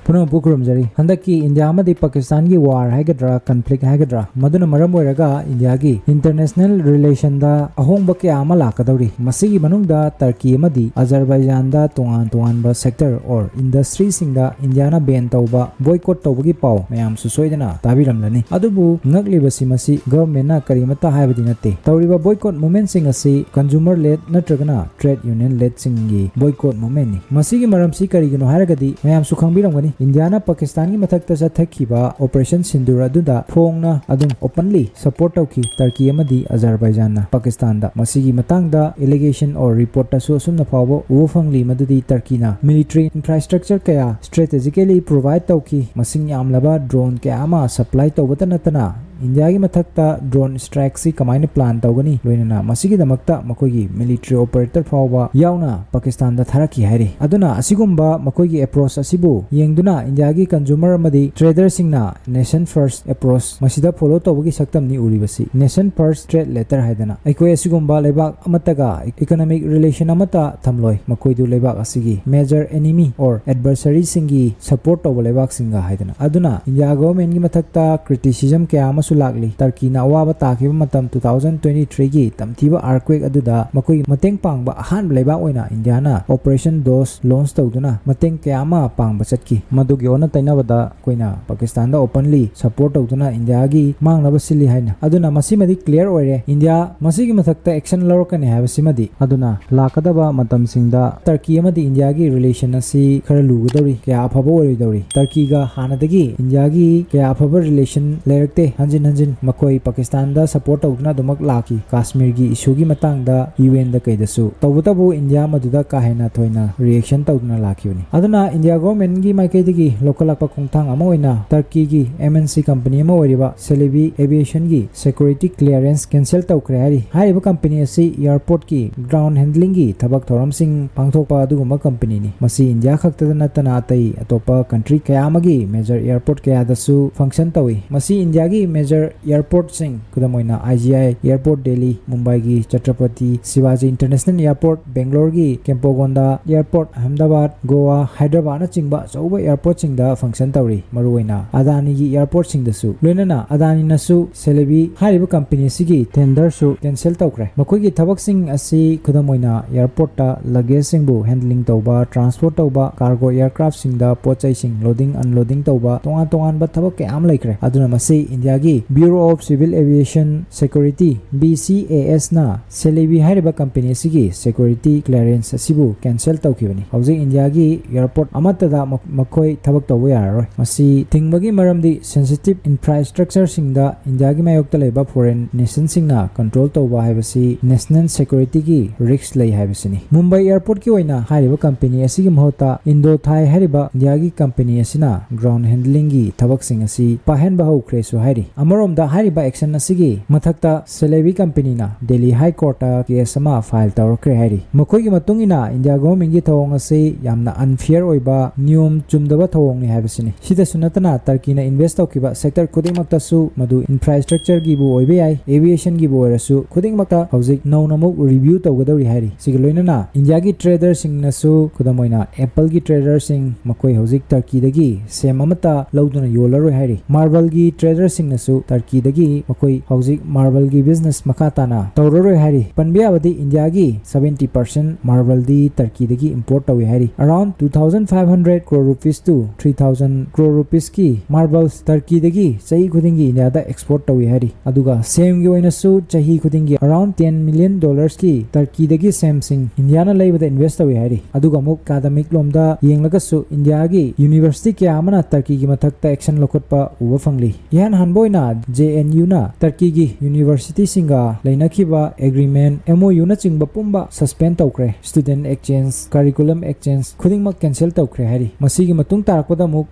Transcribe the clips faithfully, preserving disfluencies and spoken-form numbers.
ꯄꯨꯝꯅꯃꯛꯄꯨ ꯈꯨꯔꯨꯝꯖꯔꯤ꯫ ꯍꯟꯗꯛꯀꯤ ꯏꯟꯗꯤꯌꯥ ꯑꯃꯗꯤ ꯄꯥꯀꯤꯁꯇꯥꯟꯒꯤ ꯋꯥꯔ ꯍꯥꯏꯒꯗ꯭ꯔꯥ, ꯀꯟꯐ꯭ꯂꯤꯛ ꯍꯥꯏꯒꯗ꯭ꯔꯥ, ꯃꯗꯨꯅ ꯃꯔꯝ ꯑꯣꯏꯔꯒ ꯏꯟꯗꯤꯌꯥꯒꯤ ꯏꯟꯇꯔꯅꯦꯁꯅꯦꯜ ꯔꯤꯂꯦꯁꯟꯗ ꯑꯍꯣꯡꯕ ꯀꯌꯥ ꯑꯃ ꯂꯥꯛꯀꯗꯧꯔꯤ꯫ ꯃꯁꯤꯒꯤ ꯃꯅꯨꯡꯗ ꯇꯔꯀꯤ ꯑꯃꯗꯤ ꯑꯖꯔꯕꯥꯏꯖꯥꯟꯗ ꯇꯣꯉꯥꯟ ꯇꯣꯉꯥꯟꯕ ꯁꯦꯛꯇꯔ ꯑꯣꯔ ꯏꯟꯗꯁꯇ꯭ꯔꯤꯁꯤꯡꯗ ꯏꯟꯗꯤꯌꯥꯅ ꯕꯦꯟ ꯇꯧꯕ, ꯕꯣꯏꯀꯣꯠ ꯇꯧꯕꯒꯤ ꯄꯥꯎ ꯃꯌꯥꯝꯁꯨ ꯁꯣꯏꯗꯅ ꯇꯥꯕꯤꯔꯝꯂꯅꯤ꯫ ꯑꯗꯨꯕꯨ ꯉꯛꯂꯤꯕꯁꯤ ꯃꯁꯤ ꯒꯚꯔꯟꯃꯦꯟꯠꯅ ꯀꯔꯤꯃꯠꯇ ꯍꯥꯏꯕꯗꯤ ꯅꯠꯇꯦ꯫ ꯇꯧꯔꯤꯕ ꯕꯣꯏꯀꯣꯠ ꯃꯨꯚꯃꯦꯟꯠꯁꯤꯡ ꯑꯁꯤ ꯀꯟꯖꯨꯃꯔ ꯂꯦꯗ ꯅꯠꯇ꯭ꯔꯒꯅ ꯇ꯭ꯔꯦꯗ ꯌꯨꯅꯤꯌꯟ ꯂꯦꯗꯁꯤꯡꯒꯤ ꯕꯣꯏꯀꯣꯠ ꯃꯨꯚꯃꯦꯟꯠꯅꯤ꯫ ꯃꯁꯤꯒꯤ ꯃꯔꯝꯁꯤ ꯀꯔꯤꯒꯤꯅꯣ ꯍꯥꯏꯔꯒꯗꯤ, ꯃꯌꯥꯝꯁꯨ ꯈꯪꯕꯤꯔꯝꯒꯅꯤ, ꯏꯟꯗꯤꯌꯥꯅ ꯄꯥꯀꯤꯁꯇꯥꯟꯒꯤ ꯃꯊꯛꯇ ꯆꯠꯊꯈꯤꯕ ꯑꯣꯄꯔꯦꯁꯟ ꯁꯤꯟꯗꯨꯔ ꯑꯗꯨꯗ ꯐꯣꯡꯅ ꯑꯗꯨꯝ ꯑꯣꯄꯟꯂꯤ ꯁꯄꯣꯔꯠ ꯇꯧꯈꯤ ꯇꯔꯀꯤ ꯑꯃꯗꯤ ꯑꯖꯔꯕꯥꯏꯖꯥꯟꯅ ꯄꯥꯀꯤꯁꯇꯥꯟꯗ꯫ ꯃꯁꯤꯒꯤ ꯃꯇꯥꯡꯗ ꯑꯦꯂꯤꯒꯦꯁꯟ ꯑꯣꯔ ꯔꯤꯄꯣꯔꯠꯇꯁꯨ ꯑꯁꯨꯝꯅ ꯐꯥꯎꯕ ꯎꯕ ꯐꯪꯂꯤ, ꯃꯗꯨꯗꯤ ꯇꯔꯀꯤꯅ ꯃꯤꯂꯤꯇꯔꯤ ꯏꯟꯐ꯭ꯔꯥꯁ꯭ꯇ꯭ꯔꯛꯆꯔ ꯀꯌꯥ ꯁ꯭ꯇ꯭ꯔꯦꯇꯦꯖꯤꯀꯦꯂꯤ ꯄ꯭ꯔꯣꯚꯥꯏꯗ ꯇꯧꯈꯤ, ꯃꯁꯤꯡ ꯌꯥꯝꯂꯕ ꯗ꯭ꯔꯣꯟ ꯀꯌꯥ ꯑꯃ ꯁꯄ꯭ꯂꯥꯏ ꯇꯧꯕꯇ ꯅꯠꯇꯅ ꯏꯟꯗꯤꯌꯥꯒꯤ ꯃꯊꯛꯇ ꯗ꯭ꯔꯣꯟ ꯁ꯭ꯇ꯭ꯔꯥꯏꯛꯁꯤ ꯀꯃꯥꯏꯅ ꯄ꯭ꯂꯥꯟ ꯇꯧꯒꯅꯤ, ꯂꯣꯏꯅꯅ ꯃꯁꯤꯒꯤꯗꯃꯛꯇ ꯃꯈꯣꯏꯒꯤ ꯃꯤꯂꯤꯇꯔꯤ ꯑꯣꯄꯔꯦꯇꯔ ꯐꯥꯎꯕ ꯌꯥꯎꯅ ꯄꯥꯀꯤꯁꯇꯥꯟꯗ ꯊꯥꯔꯛꯈꯤ ꯍꯥꯏꯔꯤ꯫ ꯑꯗꯨꯅ ꯑꯁꯤꯒꯨꯝꯕ ꯃꯈꯣꯏꯒꯤ ꯑꯦꯄ꯭ꯔꯣꯆ ꯑꯁꯤꯕꯨ ꯌꯦꯡꯗꯨꯅ ꯏꯟꯗꯤꯌꯥꯒꯤ ꯀꯟꯖꯨꯃꯔ ꯑꯃꯗꯤ ꯇ꯭ꯔꯦꯗꯔꯁꯤꯡꯅ ꯅꯦꯁꯟ ꯐꯥꯔꯁ ꯑꯦꯄ꯭ꯔꯣꯆ ꯃꯁꯤꯗ ꯐꯣꯂꯣ ꯇꯧꯕꯒꯤ ꯁꯛꯇꯝꯅꯤ ꯎꯔꯤꯕꯁꯤ꯫ ꯅꯦꯁꯟ ꯐꯥꯔꯁ ꯇ꯭ꯔꯦꯗ ꯂꯦꯇꯔ ꯍꯥꯏꯗꯅ ꯑꯩꯈꯣꯏ ꯑꯁꯤꯒꯨꯝꯕ ꯂꯩꯕꯥꯛ ꯑꯃꯠꯇꯒ ꯏꯀꯣꯅꯣꯃꯤꯛ ꯔꯤꯂꯦꯁꯟ ꯑꯃꯠꯇ ꯊꯝꯂꯣꯏ, ꯃꯈꯣꯏꯗꯨ ꯂꯩꯕꯥꯛ ꯑꯁꯤꯒꯤ ꯃꯦꯖꯔ ꯑꯦꯅꯤꯃꯤ ꯑꯣꯔ ꯑꯦꯗꯚꯔꯁꯔꯤꯁꯤꯡꯒꯤ ꯁꯄꯣꯔꯠ ꯇꯧꯕ ꯂꯩꯕꯥꯛꯁꯤꯡꯒ ꯍꯥꯏꯗꯅ꯫ ꯑꯗꯨꯅ ꯏꯟꯗꯤꯌꯥ ꯒꯚꯔꯟꯃꯦꯟꯠꯀꯤ ꯃꯊꯛꯇ ꯀ꯭ꯔꯤꯇꯤꯁꯤꯖꯝ ꯀꯌꯥ ꯑꯃꯁꯨ ꯂꯥꯛꯂꯤ꯫ ꯇꯔꯀꯤꯅ ꯑꯋꯥꯕ ꯇꯥꯈꯤꯕ ꯃꯇꯝ two thousand twenty threeꯒꯤ ꯇꯝꯊꯤꯕ ꯑꯥꯔꯀ꯭ꯋꯦꯛ ꯑꯗꯨꯗ ꯃꯈꯣꯏ ꯃꯇꯦꯡ ꯄꯥꯡꯕ ꯑꯍꯥꯟꯕ ꯂꯩꯕꯥꯛ ꯑꯣꯏꯅ ꯏꯟꯗꯤꯌꯥꯅ ꯑꯣꯄꯔꯦꯁꯟ ꯗꯣꯁ ꯂꯣꯟꯆ ꯇꯧꯗꯨꯅ ꯃꯇꯦꯡ ꯀꯌꯥ ꯑꯃ ꯄꯥꯡꯕ ꯆꯠꯈꯤ꯫ ꯃꯗꯨꯒꯤ ꯑꯣꯟꯅ ꯇꯩꯅꯕꯗ ꯑꯩꯈꯣꯏꯅ ꯄꯥꯀꯤꯁꯇꯥꯟꯗ ꯑꯣꯄꯟꯂꯤ ꯁꯄꯣꯔꯠ ꯇꯧꯗꯨꯅ ꯏꯟꯗꯤꯌꯥꯒꯤ ꯃꯥꯡꯅꯕ ꯁꯤꯜꯂꯤ ꯍꯥꯏꯅ꯫ ꯑꯗꯨꯅ ꯃꯁꯤꯃꯗꯤ ꯀ꯭ꯂꯤꯌꯥꯔ ꯑꯣꯏꯔꯦ, ꯏꯟꯗꯤꯌꯥ ꯃꯁꯤꯒꯤ ꯃꯊꯛꯇ ꯑꯦꯛꯁꯟ ꯂꯧꯔꯛꯀꯅꯤ ꯍꯥꯏꯕꯁꯤꯃꯗꯤ꯫ ꯑꯗꯨꯅ ꯂꯥꯛꯀꯗꯕ ꯃꯇꯝꯁꯤꯡꯗ ꯇꯔꯀꯤ ꯑꯃꯗꯤ ꯏꯟꯗꯤꯌꯥꯒꯤ ꯔꯤꯂꯦꯁꯟ ꯑꯁꯤ ꯈꯔ ꯂꯨꯒꯗꯧꯔꯤ, ꯀꯌꯥ ꯑꯐꯕ ꯑꯣꯏꯔꯣꯏꯗꯧꯔꯤ꯫ ꯇꯔꯀꯤꯒ ꯍꯥꯟꯅꯗꯒꯤ ꯏꯟꯗꯤꯌꯥꯒꯤ ꯀꯌꯥ ꯑꯐꯕ ꯔꯤꯂꯦꯁꯟ ꯂꯩꯔꯛꯇꯦ꯫ ꯍꯟꯖꯤꯟ ꯍꯟꯖꯤꯟ ꯃꯈꯣꯏ ꯄꯥꯀꯤꯁꯇꯥꯟꯗ ꯁꯄꯣꯔꯠ ꯇꯧꯗꯨꯅ ꯑꯗꯨꯃꯛ ꯂꯥꯛꯈꯤ, ꯀꯥꯁꯃꯤꯔꯒꯤ ꯏꯁꯨꯒꯤ ꯃꯇꯥꯡꯗ ꯌꯨ ꯑꯦꯟꯗ ꯀꯩꯗꯁꯨ꯫ ꯇꯧꯕꯇꯕꯨ ꯏꯟꯗꯤꯌꯥ ꯃꯗꯨꯗ ꯀꯥ ꯍꯦꯟꯅ ꯊꯣꯏꯅ ꯔꯤꯌꯦꯛꯁꯟ ꯇꯧꯗꯨꯅ ꯂꯥꯛꯈꯤꯕꯅꯤ꯫ ꯑꯗꯨꯅ ꯏꯟꯗꯤꯌꯥ ꯒꯣꯔꯃꯦꯟꯒꯤ ꯃꯥꯏꯀꯩꯗꯒꯤ ꯂꯧꯈꯠꯂꯛꯄ ꯈꯣꯡꯊꯥꯡ ꯑꯃ ꯑꯣꯏꯅ ꯇꯔꯀꯤꯒꯤ ꯑꯦꯝ ꯑꯦꯟ ꯁꯤ ꯀꯝꯄꯅꯤ ꯑꯃ ꯑꯣꯏꯔꯤꯕ ꯁꯦꯂꯦꯕꯤ ꯑꯦꯚꯤꯌꯦꯁꯟꯒꯤ ꯁꯦꯀ꯭ꯌꯨꯔꯤꯇꯤ ꯀ꯭ꯂꯤꯌꯔꯦꯟꯁ ꯀꯦꯟꯁꯦꯜ ꯇꯧꯈ꯭ꯔꯦ ꯍꯥꯏꯔꯤ꯫ ꯍꯥꯏꯔꯤꯕ ꯀꯝꯄꯅꯤ ꯑꯁꯤ ꯑꯦꯌꯔꯄꯣꯔꯠꯀꯤ ꯒ꯭ꯔꯥꯎꯟ ꯍꯦꯟꯗꯂꯤꯡꯒꯤ ꯊꯕꯛ ꯊꯧꯔꯝꯁꯤꯡ ꯄꯥꯡꯊꯣꯛꯄ ꯑꯗꯨꯒꯨꯝꯕ ꯀꯝꯄꯅꯤꯅꯤ꯫ ꯃꯁꯤ ꯏꯟꯗꯤꯌꯥ ꯈꯛꯇꯗ ꯅꯠꯇꯅ ꯑꯇꯩ ꯑꯇꯣꯞꯄ ꯀꯟꯇ꯭ꯔꯤ ꯀꯌꯥ ꯑꯃꯒꯤ ꯃꯦꯖꯔ ꯑꯦꯌꯔꯄꯣꯔꯠ ꯀꯌꯥꯗꯁꯨ ꯐꯪꯁꯟ ꯇꯧꯏ꯫ ꯃꯁꯤ ꯏꯟꯗꯤꯌꯥꯒꯤ major airportꯁꯤꯡ, ꯈꯨꯗꯝ ꯑꯣꯏꯅ I G I airport Delhi, ꯃꯨꯝꯕꯥꯏꯒꯤ Chhatrapati ꯁꯤꯕꯥꯖꯤ International Airport, ꯕꯦꯡꯒ꯭ꯂꯣꯔꯒꯤ ꯀꯦꯝꯄꯣꯒꯣꯟꯗꯥ airport, Ahmedabad, Goa, ꯍꯥꯏꯗ꯭ꯔꯕꯥꯗꯅꯆꯤꯡꯕ ꯑꯆꯧꯕ airportꯁꯤꯡꯗ function ꯇꯧꯔꯤ꯫ ꯃꯔꯨꯑꯣꯏꯅ ꯑꯗꯥꯅꯤꯒꯤ airportꯁꯤꯡꯗꯁꯨ꯫ ꯂꯣꯏꯅꯅ ꯑꯗꯥꯅꯤꯅꯁꯨ ꯁꯦꯂꯦꯕꯤ ꯍꯥꯏꯔꯤꯕ company ꯑꯁꯤꯒꯤ tenderꯁꯨ cancel ꯇꯧꯈ꯭ꯔꯦ꯫ ꯃꯈꯣꯏꯒꯤ ꯊꯕꯛꯁꯤꯡ ꯑꯁꯤ ꯈꯨꯗꯝ ꯑꯣꯏꯅ airportꯇ luggageꯁꯤꯡꯕꯨ handling ꯇꯧꯕ, transport ꯇꯧꯕ, cargo aircraftꯁꯤꯡꯗ ꯄꯣꯠ ꯆꯩꯁꯤꯡ loading unloading ꯇꯧꯕ, ꯇꯣꯉꯥꯟ ꯇꯣꯉꯥꯟꯕ ꯊꯕꯛ ꯀꯌꯥ ꯑꯃ ꯂꯩꯈ꯭ꯔꯦ꯫ ꯑꯗꯨꯅ ꯃꯁꯤ ꯏꯟꯗꯤꯌꯥꯒꯤ Bureau of Civil Aviation Security, B C A S ꯅ ꯁꯦꯂꯦꯕꯤ ꯍꯥꯏꯔꯤꯕ company ꯑꯁꯤꯒꯤ security clearance ꯑꯁꯤꯕꯨ cancel ꯇꯧꯈꯤꯕꯅꯤ꯫ ꯍꯧꯖꯤꯛ ꯏꯟꯗꯤꯌꯥꯒꯤ airport ꯑꯃꯠꯇꯗ ꯃ-, ꯃꯈꯣꯏ ꯊꯕꯛ ꯇꯧꯕ ꯌꯥꯔꯔꯣꯏ꯫ ꯃꯁꯤ ꯊꯤꯡꯕꯒꯤ ꯃꯔꯝꯗꯤ sensitive infrastructureꯁꯤꯡꯗ ꯏꯟꯗꯤꯌꯥꯒꯤ ꯃꯥꯌꯣꯛꯇ ꯂꯩꯕ foreign nationꯁꯤꯡꯅ control ꯇꯧꯕ ꯍꯥꯏꯕꯁꯤ national securityꯒꯤ risk ꯂꯩ ꯍꯥꯏꯕꯁꯤꯅꯤ꯫ ꯃꯨꯝꯕꯥꯏ airportꯀꯤ ꯑꯣꯏꯅ ꯍꯥꯏꯔꯤꯕ company ꯑꯁꯤꯒꯤ ꯃꯍꯨꯠꯇ Indothai ꯍꯥꯏꯔꯤꯕ ꯏꯟꯗꯤꯌꯥꯒꯤ company ꯑꯁꯤꯅ ground handlingꯒꯤ ꯊꯕꯛꯁꯤꯡ ꯑꯁꯤ ꯄꯥꯏꯍꯟꯕ ꯍꯧꯈ꯭ꯔꯦꯁꯨ ꯍꯥꯏꯔꯤ꯫ ꯑꯃꯔꯣꯝꯗ ꯍꯥꯏꯔꯤꯕ action ꯑꯁꯤꯒꯤ ꯃꯊꯛꯇ ꯁꯦꯂꯦꯕꯤ companyꯅ Delhi High Courtꯇ case ꯑꯃ file ꯇꯧꯔꯛꯈ꯭ꯔꯦ ꯍꯥꯏꯔꯤ꯫ ꯃꯈꯣꯏꯒꯤ ꯃꯇꯨꯡ ꯏꯟꯅ ꯏꯟꯗꯤꯌꯥ governmentꯀꯤ ꯊꯧꯑꯣꯡ ꯑꯁꯤ ꯌꯥꯝꯅ unfair ꯑꯣꯏꯕ, ꯅꯤꯌꯣꯝ ꯆꯨꯝꯗꯕ ꯊꯧꯑꯣꯡꯅꯤ ꯍꯥꯏꯕꯁꯤꯅꯤ꯫ ꯁꯤꯗꯁꯨ ꯅꯠꯇꯅ ꯇꯔꯀꯤꯅ invest ꯇꯧꯈꯤꯕ sector ꯈꯨꯗꯤꯡꯃꯛꯇꯁꯨ, ꯃꯗꯨ infrastructureꯒꯤꯕꯨ ꯑꯣꯏꯕ ꯌꯥꯏ, aviationꯒꯤꯕꯨ ꯑꯣꯏꯔꯁꯨ, ꯈꯨꯗꯤꯡꯃꯛꯇ ꯍꯧꯖꯤꯛ ꯅꯧꯅ ꯑꯃꯨꯛ review ꯇꯧꯒꯗꯧꯔꯤ ꯍꯥꯏꯔꯤ꯫ ꯁꯤꯒ ꯂꯣꯏꯅꯅ ꯏꯟꯗꯤꯌꯥꯒꯤ traderꯁꯤꯡꯅꯁꯨ, ꯈꯨꯗꯝ ꯑꯣꯏꯅ Appleꯒꯤ traderꯁꯤꯡ, ꯃꯈꯣꯏ ꯍꯧꯖꯤꯛ ꯇꯔꯀꯤꯗꯒꯤ ꯁꯦꯝ ꯑꯃꯠꯇ ꯂꯧꯗꯨꯅ ꯌꯣꯜꯂꯔꯣꯏ ꯍꯥꯏꯔꯤ꯫ Marbleꯒꯤ traderꯁꯤꯡꯅꯁꯨ ꯇꯔꯀꯤꯗꯒꯤ ꯃꯈꯣꯏ ꯍꯧꯖꯤꯛ Marbleꯒꯤ business ꯃꯈꯥ ꯇꯥꯅ ꯇꯧꯔꯔꯣꯏ ꯍꯥꯏꯔꯤ꯫ ꯄꯟꯕ ꯌꯥꯕꯗꯤ ꯏꯟꯗꯤꯌꯥꯒꯤ seventy percent Marbleꯗꯤ ꯇꯔꯀꯤꯗꯒꯤ import ꯇꯧꯏ ꯍꯥꯏꯔꯤ꯫ Around two thousand five hundred crore rupees to three thousand crore rupeesꯀꯤ Marbles ꯇꯔꯀꯤꯗꯒꯤ ꯆꯍꯤ ꯈꯨꯗꯤꯡꯒꯤ ꯏꯟꯗꯤꯌꯥꯗ export ꯇꯧꯏ ꯍꯥꯏꯔꯤ꯫ ꯑꯗꯨꯒ ꯁꯦꯝꯒꯤ ꯑꯣꯏꯅꯁꯨ ꯆꯍꯤ ꯈꯨꯗꯤꯡꯒꯤ around ten million dollarꯁꯀꯤ ꯇꯔꯀꯤꯗꯒꯤ ꯁꯦꯝꯁꯤꯡ ꯏꯟꯗꯤꯌꯥꯅ ꯂꯩꯕꯗ invest ꯇꯧꯏ ꯍꯥꯏꯔꯤ꯫ ꯑꯗꯨꯒ ꯑꯃꯨꯛ academic ꯂꯣꯝꯗ ꯌꯦꯡꯂꯒꯁꯨ ꯏꯟꯗꯤꯌꯥꯒꯤ university ꯀꯌꯥ ꯑꯃꯅ ꯇꯔꯀꯤꯒꯤ ꯃꯊꯛꯇ action ꯂꯧꯈꯠꯄ ꯎꯕ ꯐꯪꯂꯤ꯫ ꯏꯍꯥꯟ ꯍꯥꯟꯕ ꯑꯣꯏꯅ J N Uꯅ ꯇꯔꯀꯤꯒꯤ universityꯁꯤꯡꯒ ꯂꯩꯅꯈꯤꯕ agreement, M O Uꯅꯆꯤꯡꯕ ꯄꯨꯝꯕ suspend ꯇꯧꯈ꯭ꯔꯦ꯫ Student exchange, curriculum exchange ꯈꯨꯗꯤꯡꯃꯛ cancel ꯇꯧꯈ꯭ꯔꯦ ꯍꯥꯏꯔꯤ꯫ ꯃꯁꯤꯒꯤ ꯃꯇꯨꯡ ꯇꯥꯔꯛꯄꯗ ꯑꯃꯨꯛ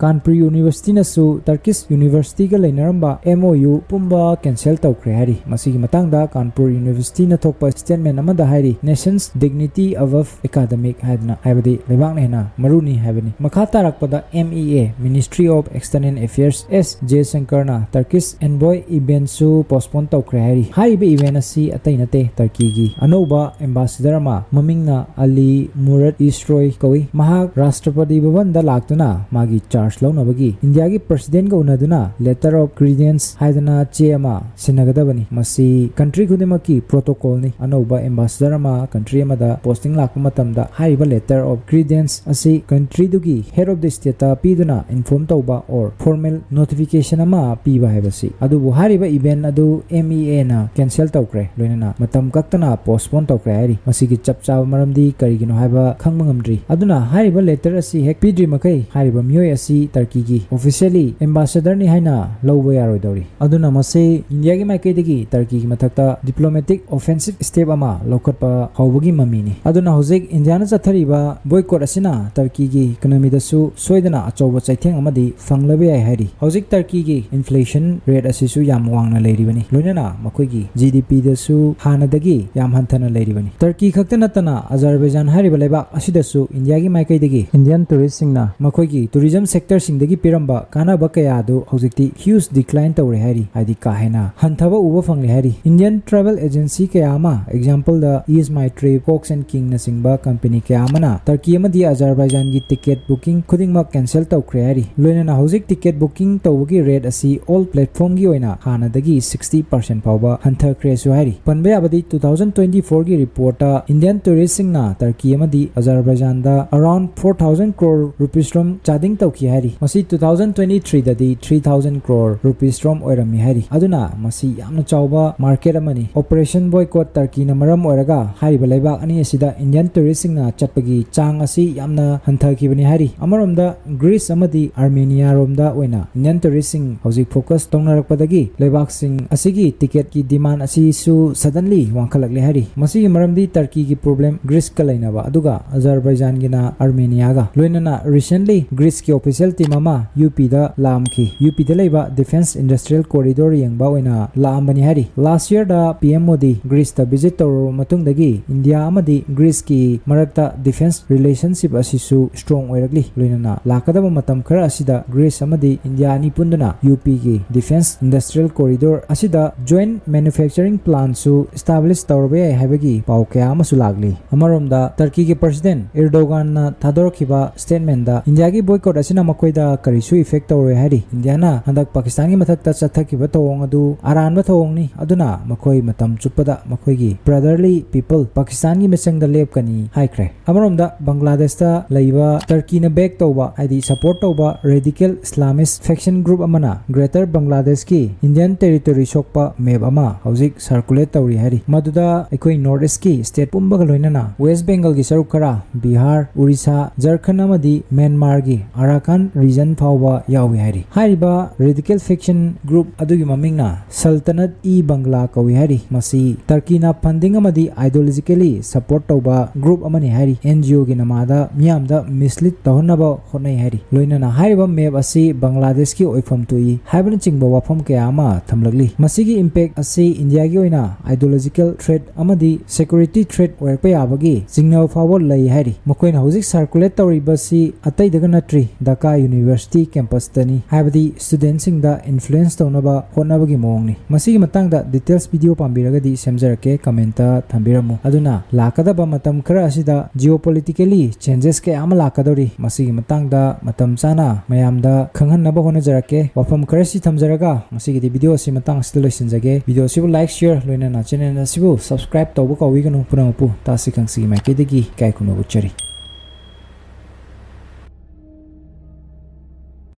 Kanpur Universityꯅꯁꯨ Turkish Universityꯒ ꯂꯩꯅꯔꯝꯕ M O U ꯄꯨꯝꯕ cancel ꯇꯧꯈ꯭ꯔꯦ ꯍꯥꯏꯔꯤ꯫ ꯃꯁꯤꯒꯤ ꯃꯇꯥꯡꯗ Kanpur Universityꯅ ꯊꯣꯛꯄ statement ꯑꯃꯗ ꯍꯥꯏꯔꯤ, "Nation's dignity above academic" ꯍꯥꯏꯗꯅ, ꯍꯥꯏꯕꯗꯤ ꯂꯩꯕꯥꯛꯅ ꯍꯦꯟꯅ ꯃꯔꯨꯅꯤ ꯍꯥꯏꯕꯅꯤ꯫ ꯃꯈꯥ ꯇꯥꯔꯛꯄꯗ M E A, Ministry of External Affairs, S Jaishankarꯅ Turkish Envoy event ꯁꯨ postpone ꯇꯧꯈ꯭ꯔꯦ ꯍꯥꯏꯔꯤ꯫ ꯍꯥꯏꯔꯤꯕ event ꯑꯁꯤ ꯑꯇꯩ ꯅꯠꯇꯦ, ꯇꯔꯀꯤꯒꯤ ꯑꯅꯧꯕ ambassador ꯑꯃ, ꯃꯃꯤꯡꯅ ꯑꯂꯤ ꯃꯨꯔꯠ ꯏꯁꯔꯣꯏ ꯀꯧꯏ꯫ ꯃꯍꯥꯛ ꯔꯥꯁꯇ꯭ꯔꯄꯇꯤ ꯚꯕꯟꯗ ꯂꯥꯛꯇꯨꯅ ꯃꯥꯒꯤ charge ꯂꯧꯅꯕꯒꯤ ꯏꯟꯗꯤꯌꯥꯒꯤ president ꯀ ꯎꯅꯗꯨꯅ letter of credence ꯍꯥꯏꯗꯅ ꯆꯦ ꯑꯃ ꯁꯤꯟꯅꯒꯗꯕꯅꯤ꯫ ꯃꯁꯤ country ꯈꯨꯗꯤꯡꯃꯛꯀꯤ protocol ꯅꯤ꯫ ꯑꯅꯧꯕ ambassador ꯑꯃ country ꯑꯃꯗ posting ꯂꯥꯛꯄ ꯃꯇꯝꯗ ꯍꯥꯏꯔꯤꯕ letter of credence ꯑꯁꯤ country ꯗꯨꯒꯤ head of the state ꯇ ꯄꯤꯗꯨꯅ inform ꯇꯧꯕ or formal notification ꯑꯃ ꯄꯤꯕ ꯍꯥꯏꯕꯁꯤ꯫ ꯑꯗꯨꯕꯨ ꯍꯥꯏꯔꯤꯕ event ꯑꯗꯨ M E A ꯅ cancel ꯇꯧꯈ꯭ꯔꯦ, ꯂꯣꯏꯅꯅ ꯃꯇꯝ ꯀꯛꯇꯅ postpone ꯇꯧꯈ꯭ꯔꯦ ꯍꯥꯏꯔꯤ꯫ ꯃꯁꯤꯒꯤ ꯆꯞ ꯆꯥꯕ ꯃꯔꯝꯗꯤ ꯀꯔꯤꯒꯤꯅꯣ ꯍꯥꯏꯕ ꯈꯪꯕ ꯉꯝꯗ꯭ꯔꯤ꯫ ꯑꯗꯨꯅ ꯍꯥꯏꯔꯤꯕ letter ꯑꯁꯤ ꯍꯦꯛ ꯄꯤꯗ꯭ꯔꯤ ꯃꯈꯩ ꯍꯥꯏꯔꯤꯕ ꯃꯤꯑꯣꯏ ꯑꯁꯤ ꯇꯔꯀꯤꯒꯤ officially ambassador ꯅꯤ ꯍꯥꯏꯅ ꯂꯧꯕ ꯌꯥꯔꯣꯏꯗꯧꯔꯤ꯫ ꯑꯗꯨꯅ ꯃꯁꯤ ꯏꯟꯗꯤꯌꯥꯒꯤ ꯃꯥꯏꯀꯩꯗꯒꯤ ꯇꯔꯀꯤꯒꯤ ꯃꯊꯛꯇ diplomatic offensive step ꯑꯃ ꯂꯧꯈꯠꯄ ꯍꯧꯕꯒꯤ ꯃꯃꯤꯅꯤ꯫ ꯑꯗꯨꯅ ꯍꯧꯖꯤꯛ ꯏꯟꯗꯤꯌꯥꯅ ꯆꯠꯊꯔꯤꯕ boycott ꯑꯁꯤꯅ ꯇꯔꯀꯤꯒꯤ economy ꯗꯁꯨ ꯁꯣꯏꯗꯅ ꯑꯆꯧꯕ ꯆꯩꯊꯦꯡ ꯑꯃꯗꯤ ꯐꯪꯂꯕ ꯌꯥꯏ ꯍꯥꯏꯔꯤ꯫ ꯍꯧꯖꯤꯛ ꯇꯔꯀꯤꯒꯤ inflation rate ꯑꯁꯤꯁꯨ ꯌꯥꯝ ꯋꯥꯡꯅ ꯂꯩꯔꯤꯕꯅꯤ, ꯂꯣꯏꯅꯅ ꯃꯈꯣꯏꯒꯤ G D P ꯗꯁꯨ ꯍꯥꯟꯅꯗꯒꯤ ꯌꯥꯝ ꯍꯟꯊꯅ ꯂꯩꯔꯤꯕꯅꯤ꯫ ꯇꯔꯀꯤ ꯈꯛꯇ ꯅꯠꯇꯅ ꯑꯖꯔꯕꯩꯖꯥꯟ ꯍꯥꯏꯔꯤꯕ ꯂꯩꯕꯥꯛ ꯑꯁꯤꯗꯁꯨ ꯏꯟꯗꯤꯌꯥꯒꯤ ꯃꯥꯏꯀꯩꯗꯒꯤ Indian tourist ꯁꯤꯡꯅ ꯃꯈꯣꯏꯒꯤ tourism sector ꯁꯤꯡꯗꯒꯤ ꯄꯤꯔꯝꯕ ꯀꯥꯟꯅꯕ ꯀꯌꯥ ꯑꯗꯨ ꯍꯧꯖꯤꯛꯇꯤ huge decline ꯇꯧꯔꯦ ꯍꯥꯏꯔꯤ, ꯍꯥꯏꯗꯤ ꯀꯥ ꯍꯦꯟꯅ ꯍꯟꯊꯕ ꯎꯕ ꯐꯪꯂꯦ ꯍꯥꯏꯔꯤ꯫ Indian travel agency ꯀꯌꯥ ꯑꯃ, example the Ease My Trip, Fox and King ꯅꯆꯤꯡꯕ company ꯀꯌꯥ ꯑꯃꯅ ꯇꯔꯀꯤ ꯑꯃꯗꯤ ꯑꯖꯔꯕꯥꯏꯖꯥꯟꯒꯤ ticket booking ꯈꯨꯗꯤꯡꯃꯛ cancel ꯇꯧꯈ꯭ꯔꯦ ꯍꯥꯏꯔꯤ꯫ ꯂꯣꯏꯅꯅ ꯍꯧꯖꯤꯛ ticket booking ꯇꯧꯕꯒꯤ rate ꯑꯁꯤ all platform ꯒꯤ ꯑꯣꯏꯅ ꯍꯥꯟꯅꯗꯒꯤ sixty percent ꯐꯥꯎꯕ ꯍꯟꯊꯈ꯭ꯔꯦꯁꯨ ꯍꯥꯏꯔꯤ꯫ ꯄꯟꯕ ꯌꯥꯕꯗꯤ two thousand twenty four ꯒꯤ report ꯇ Indian tourist ꯁꯤꯡꯅ ꯇꯔꯀꯤ ꯑꯃꯗꯤ ꯑꯖꯔꯕꯥꯏꯖꯥꯟꯗ around four thousand crore rupees ꯔꯣꯝ ꯆꯥꯗꯤꯡ ꯇꯧꯈꯤ ꯍꯥꯏꯔꯤ꯫ ꯃꯁꯤ two thousand twenty three ꯗꯗꯤ three thousand crore rupees ꯔꯣꯝ ꯑꯣꯏꯔꯝꯃꯤ ꯍꯥꯏꯔꯤ꯫ ꯑꯗꯨꯅ ꯃꯁꯤ ꯌꯥꯝꯅ ꯆꯥꯎꯕ market ꯑꯃꯅꯤ꯫ Operation Boycott ꯇꯔꯀꯤꯅ ꯃꯔꯝ ꯑꯣꯏꯔꯒ ꯍꯥꯏꯔꯤꯕ ꯂꯩꯕꯥꯛ ꯑꯅꯤ ꯑꯁꯤꯗ Indian tourist ꯁꯤꯡꯅ ꯆꯠꯄꯒꯤ ꯆꯥꯡ ꯑꯁꯤ ꯌꯥꯝꯅ ꯍꯟꯊꯈꯤꯕꯅꯤ ꯍꯥꯏꯔꯤ꯫ ꯑꯃꯔꯣꯝꯗ Greece ꯑꯃꯗꯤ Armenia ꯔꯣꯝꯗ ꯑꯣꯏꯅ Indian tourist ꯁꯤꯡ ꯍꯧꯖꯤꯛ focus ꯇꯧꯅꯔꯛꯄꯗꯒꯤ ꯂꯩꯕꯥꯛꯁꯤꯡ ꯑꯁꯤꯒꯤ ticket ꯀꯤ demand ꯑꯁꯤꯁꯨ suddenly ꯋꯥꯡꯈꯠꯂꯛꯂꯦ ꯍꯥꯏꯔꯤ꯫ ꯃꯁꯤꯒꯤ ꯃꯔꯝꯗꯤ ꯇꯔꯀꯤꯒꯤ problem Greece ꯀ ꯂꯩꯅꯕ, ꯑꯗꯨꯒ ꯑꯖꯔꯕꯥꯏꯖꯥꯟꯒꯤꯅ Armenia ꯒ꯫ ꯂꯣꯏꯅꯅ recently Greece ꯀꯤ official team ꯑꯃ ꯌꯨ ꯄꯤ ꯗ ꯂꯥꯛꯑꯝꯈꯤ꯫ ꯌꯨ ꯄꯤ ꯗ ꯂꯩꯕ defence industrial corridor ꯌꯦꯡꯕ ꯑꯣꯏꯅ ꯂꯥꯛꯑꯝꯕꯅꯤ ꯍꯥꯏꯔꯤ꯫ Last year ꯗ P M ꯃꯣꯗꯤ Greece ꯇ visit ꯇꯧꯔꯨꯔꯕ ꯃꯇꯨꯡꯗꯒꯤ ꯏꯟꯗꯤꯌꯥ ꯑꯃꯗꯤ Greece ꯀꯤ ꯃꯔꯛꯇ defence relationship ꯑꯁꯤꯁꯨ strong ꯑꯣꯏꯔꯛꯂꯤ꯫ ꯂꯣꯏꯅꯅ ꯂꯥꯛꯀꯗꯕ ꯃꯇꯝ ꯈꯔ ꯑꯁꯤꯗ Greece ꯑꯃꯗꯤ ꯏꯟꯗꯤꯌꯥ ꯑꯅꯤ ꯄꯨꯟꯗꯨꯅ ꯌꯨ ꯄꯤ ꯒꯤ defence Industrial Corridor ꯑꯁꯤꯗ joint manufacturing plantꯁꯨ establish ꯇꯧꯔꯕ ꯌꯥꯏ ꯍꯥꯏꯕꯒꯤ ꯄꯥꯎ ꯀꯌꯥ ꯑꯃꯁꯨ ꯂꯥꯛꯂꯤ꯫ ꯑꯃꯔꯣꯝꯗ ꯇꯔꯀꯤꯒꯤ President Erdoganꯅ ꯊꯥꯗꯣꯔꯛꯈꯤꯕ statementꯗ ꯏꯟꯗꯤꯌꯥꯒꯤ boycott ꯑꯁꯤꯅ ꯃꯈꯣꯏꯗ ꯀꯔꯤꯁꯨ effect ꯇꯧꯔꯣꯏ ꯍꯥꯏꯔꯤ꯫ ꯏꯟꯗꯤꯌꯥꯅ ꯍꯟꯗꯛ ꯄꯥꯀꯤꯁꯇꯥꯟꯒꯤ ꯃꯊꯛꯇ ꯆꯠꯊꯈꯤꯕ ꯊꯧꯑꯣꯡ ꯑꯗꯨ ꯑꯔꯥꯟꯕ ꯊꯧꯑꯣꯡꯅꯤ, ꯑꯗꯨꯅ ꯃꯈꯣꯏ ꯃꯇꯝ ꯆꯨꯞꯄꯗ ꯃꯈꯣꯏꯒꯤ brotherly people ꯄꯥꯀꯤꯁꯇꯥꯟꯒꯤ ꯃꯤꯆꯪꯗ ꯂꯦꯞꯀꯅꯤ ꯍꯥꯏꯈ꯭ꯔꯦ꯫ ꯑꯃꯔꯣꯝꯗ ꯕꯪꯒ꯭ꯂꯥꯗꯦꯁꯇ ꯂꯩꯕ ꯇꯔꯀꯤꯅ back ꯇꯧꯕ ꯍꯥꯏꯗꯤ support ꯇꯧꯕ radical Islamist faction group ꯑꯃꯅ Greater ꯕꯪꯒ꯭ꯂꯥꯗꯦꯁꯀꯤ Indian territory ꯁꯣꯛꯄ map ꯑꯃ ꯍꯧꯖꯤꯛ circulate ꯇꯧꯔꯤ ꯍꯥꯏꯔꯤ꯫ ꯃꯗꯨꯗ ꯑꯩꯈꯣꯏ North Eastꯀꯤ state ꯄꯨꯝꯕꯒ ꯂꯣꯏꯅꯅ West Bengalꯒꯤ ꯁꯔꯨꯛ ꯈꯔ, ꯕꯤꯍꯥꯔ, ꯑꯣꯔꯤꯁꯥ, ꯖꯔꯈꯟ ꯑꯃꯗꯤ ꯃ꯭ꯌꯥꯟꯃꯥꯔꯒꯤ ꯑꯔꯥꯀꯥꯟ region ꯐꯥꯎꯕ ꯌꯥꯎꯏ ꯍꯥꯏꯔꯤ꯫ ꯍꯥꯏꯔꯤꯕ radical faction group ꯑꯗꯨꯒꯤ ꯃꯃꯤꯡꯅ Sultanate-e-Bangla ꯀꯧꯏ ꯍꯥꯏꯔꯤ꯫ ꯃꯁꯤ ꯇꯔꯀꯤꯅ funding ꯑꯃꯗꯤ ideologically support ꯇꯧꯕ group ꯑꯃꯅꯤ ꯍꯥꯏꯔꯤ꯫ NGOꯒꯤ ꯅꯃꯥꯗ ꯃꯤꯌꯥꯝꯗ mislead ꯇꯧꯍꯟꯅꯕ ꯍꯣꯠꯅꯩ ꯍꯥꯏꯔꯤ꯫ ꯂꯣꯏꯅꯅ ꯍꯥꯏꯔꯤꯕ map ꯑꯁꯤ ꯕꯪꯒ꯭ꯂꯥꯗꯦꯁꯀꯤ ꯑꯣꯏꯐꯝ ꯊꯣꯛꯏ ꯍꯥꯏꯕꯅꯆꯤꯡꯕ ꯋꯥꯐꯝ ꯀꯌꯥ ꯑꯃ ꯊꯝꯂꯛꯂꯤ꯫ ꯃꯁꯤꯒꯤ impact ꯑꯁꯤ ꯏꯟꯗꯤꯌꯥꯒꯤ ꯑꯣꯏꯅ ideological threat ꯑꯃꯗꯤ security threat ꯑꯣꯏꯔꯛꯄ ꯌꯥꯕꯒꯤ ꯆꯤꯡꯅꯕ ꯐꯥꯎꯕ ꯂꯩ ꯍꯥꯏꯔꯤ꯫ ꯃꯈꯣꯏꯅ ꯍꯧꯖꯤꯛ circulate ꯇꯧꯔꯤꯕꯁꯤ ꯑꯇꯩꯗꯒ ꯅꯠꯇ꯭ꯔꯤ, ꯙꯥꯀꯥ University campusꯇꯅꯤ, ꯍꯥꯏꯕꯗꯤ studentꯁꯤꯡꯗ influence ꯇꯧꯅꯕ ꯍꯣꯠꯅꯕꯒꯤ ꯃꯑꯣꯡꯅꯤ꯫ ꯃꯁꯤꯒꯤ ꯃꯇꯥꯡꯗ details video ꯄꯥꯝꯕꯤꯔꯒꯗꯤ ꯁꯦꯝꯖꯔꯛꯀꯦ, commentꯇ ꯊꯝꯕꯤꯔꯝꯃꯨ꯫ ꯑꯗꯨꯅ ꯂꯥꯛꯀꯗꯕ ꯃꯇꯝ ꯈꯔ ꯑꯁꯤꯗ geopolitically changes ꯀꯌꯥ ꯑꯃ ꯂꯥꯛꯀꯗꯧꯔꯤ꯫ ꯃꯁꯤꯒꯤ ꯃꯇꯥꯡꯗ ꯃꯇꯝ ꯆꯥꯅ ꯃꯌꯥꯝꯗ ꯈꯪꯍꯟꯅꯕ ꯍꯣꯠꯅꯖꯔꯛꯀꯦ꯫ ꯋꯥꯐꯝ ꯈꯔꯁꯤ ꯊꯝꯖꯔꯒ ꯉꯁꯤꯒꯤꯗꯤ video ꯑꯁꯤ ꯃꯇꯥꯡ ꯑꯁꯤꯗ ꯂꯣꯏꯁꯤꯟꯖꯒꯦ꯫ Video ꯑꯁꯤꯕꯨ like, share, ꯂꯣꯏꯅꯅ channel ꯑꯁꯤꯕꯨ subscribe ꯇꯧꯕ ꯀꯥꯎꯕꯤꯒꯅꯨ꯫ ꯄꯨꯝꯅꯃꯛꯄꯨ ꯇꯥꯁꯤ ꯈꯪꯁꯤꯒꯤ ꯃꯥꯏꯀꯩꯗꯒꯤ ꯏꯀꯥꯏ ꯈꯨꯝꯅꯕ ꯎꯠꯆꯔꯤ꯫